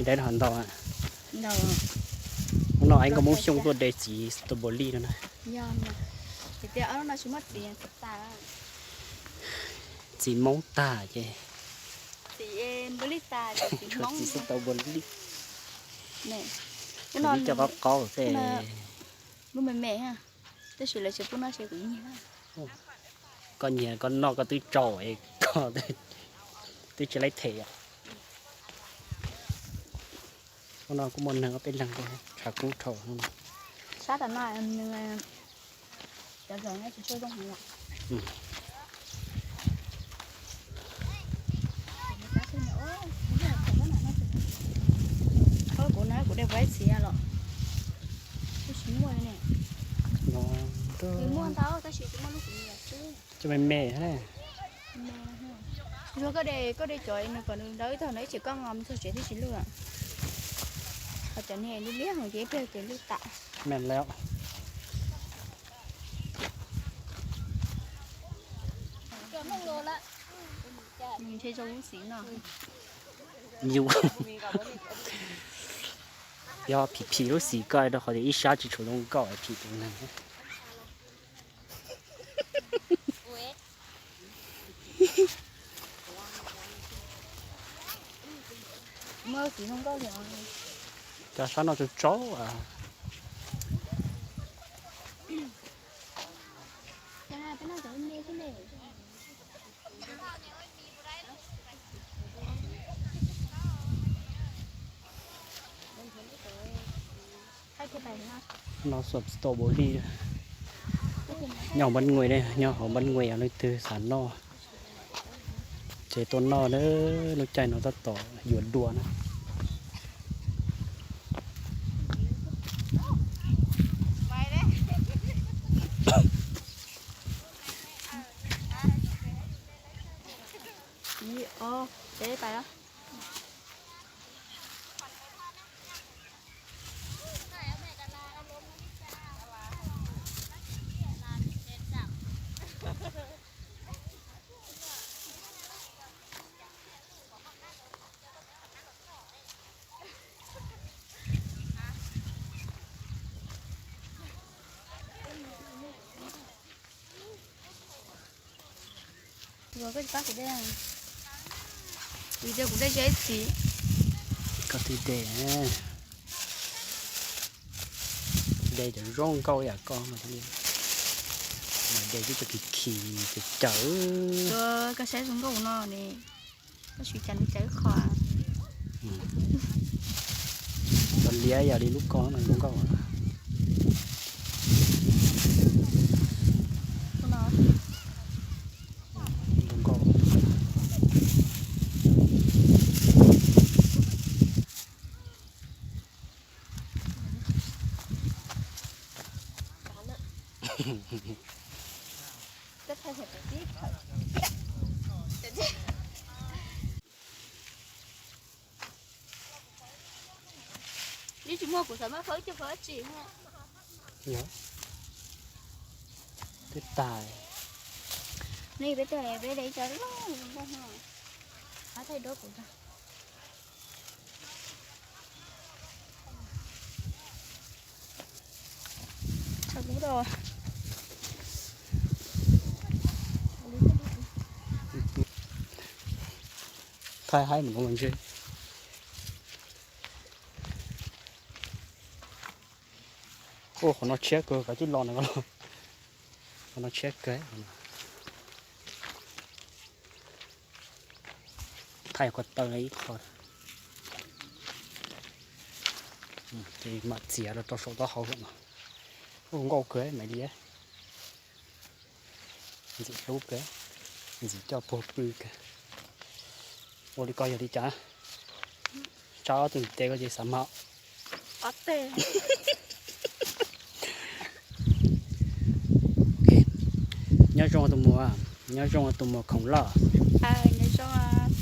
Deb ho ntau. Hnub no es nkauj Hmoob Xyooj tuaj de txiv strawberry no na. Txiv Hmoob tag ces tshuav txiv strawberry. Txiv cov qaub qaub xwb. Koj nyiam koj noj koj twb tsau es koj twb tsis laib them os. Hnub no kuj muaj neeg ob peb leeg tshav kub dhau. Kuv na kuv de ua ib txiv los, kuv tsis muaj ne. Muaj ntau tab sis tsis muaj lub kuv nyiam xwb. Cov me me. Yog koj de, koj de cov nws kom nws dawb tag no ib tsam koj nqa mus txog tsev thiaj tsis lwj. Ho cov niag liab liab heev ces ib pliag ces lwj tas. Ntshe zoo lub xim no. Yus, yog phim phim lub xim ko rau qhov tias ib sab tsis tshua zoo nkauj phim tus neeg. Cov sab no tsaus tsaus. No xuam strawberry. Nyob hauv Npab Nuj, nyob hauv Npab Nuj, yog leej twg xav noj ces tuaj noj na. Lub caij no tab tom yuav dua na. Koj tsis pab kuv de, vim tias kuv de tsis txiv. Koj twb de, de cov zoo nkauj yam koj mas thiaj li, mas de twb cov khis khis cawv cawv. Koj saib zoo nkauj no ne, koj siv cas li cawv qhov. Cov liab yam li lub ko no zoo nkauj. Zoo nkauj. Neb tsis muaj kuv xav maj faib coj faib tsis. Yog, twb tas. Nej peb tag peb de cov loj loj no, qab thaij duab kuv tag. Thaij haib mus no ntshe. Ua qhov no tshiab kawg, kav tsij los na. Qhov no tshiab kawg. Thaij ko taw ib qho, ces mam txiav los rau saum taub hau no. Ua nkauj kawg maiv liab. Ntxim hlub kawg, ntxim coj puag pw kawg. Ua li ko yog li cas? Tsab ob tug ntiv tes ko ces xav mas. Nyob zoo tus muam, nyob zoo tus muam khoom loj.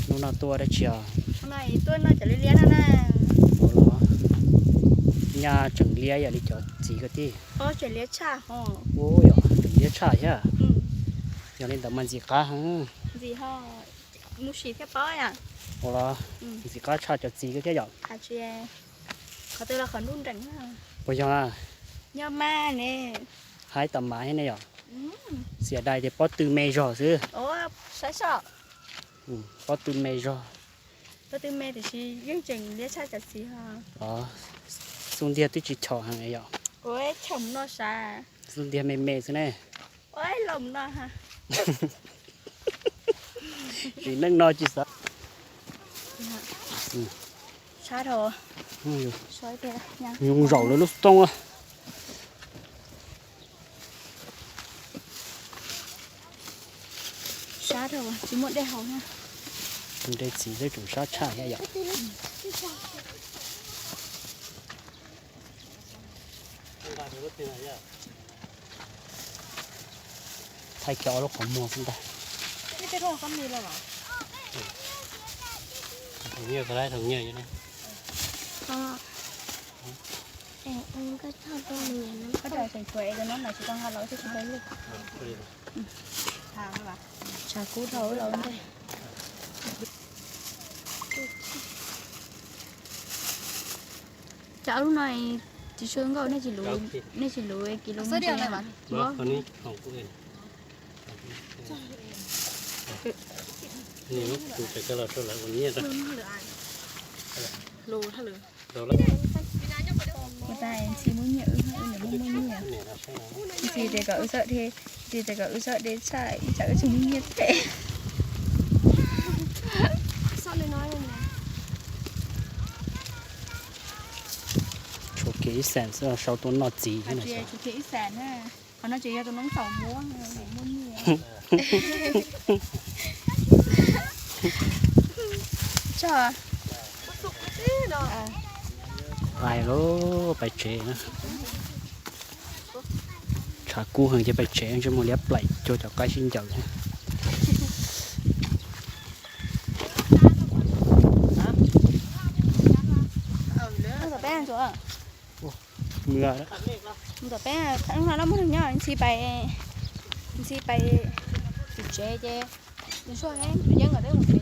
Hnub no tuaj dab tsi os? Ua los, nyaj tseem liab yam li cov txiv ko tij. Ua yog tseem liab tshaj thiab. Yog li ntawd mas ntxim qab heev. Mus sim thiab pob yom. Ua los ntxim qab tshaj cov txiv kawg thiab yom. Qhov twg los qhov nruj nreem. Puas yog na? Nyob mas ne. Haib tas mas thiab ne yom. Xiam dai tias pob tw me zog xwb. Saib soj. Pob tw me zog. Pob tw me tiam sis yeej tseem liab tshaj cov txiv ho. Xub ntiag twb tsis chom heev yom. Ua chom no sav. Xub ntiag me me xwb ne. Ua los no ha. Tsis neej no tsis xav. Sab dhau. Zoo zaum lawv lub xov tooj. Sab dhau tsis muaj dej haus na. Nte txiv xwb tseem sab tshaj thiab yom. Thaij kiag ob lub qhov muag xwb ntag. Tshav kub dhau lawm ntej. Cov lub no tsis sw nkauj, nej tsis luv, nej tsis luv kiv lub. Ntxhi tias kom wb txhob de, ntxhi tias kom wb txhob de tshaj ib tsam wb tsis muaj nyiaj them. Tshuav kiag ib xees xwb sau tuaj noj txiv thiab. Qhov no tseem yog tus noob txaus muab, muaj nyiaj. Pais lauj, pais tsev na. Tshav kub heev ces pais tsev, ntsej muag liab plaim cuag cov qaib sib ncaws thiab. Mus tom peb, hnub no muaj neeg nyob, ntxhi pais, ntxhi pais tim tsev ces nws suaj heev, yeeb kom peb mus tsev.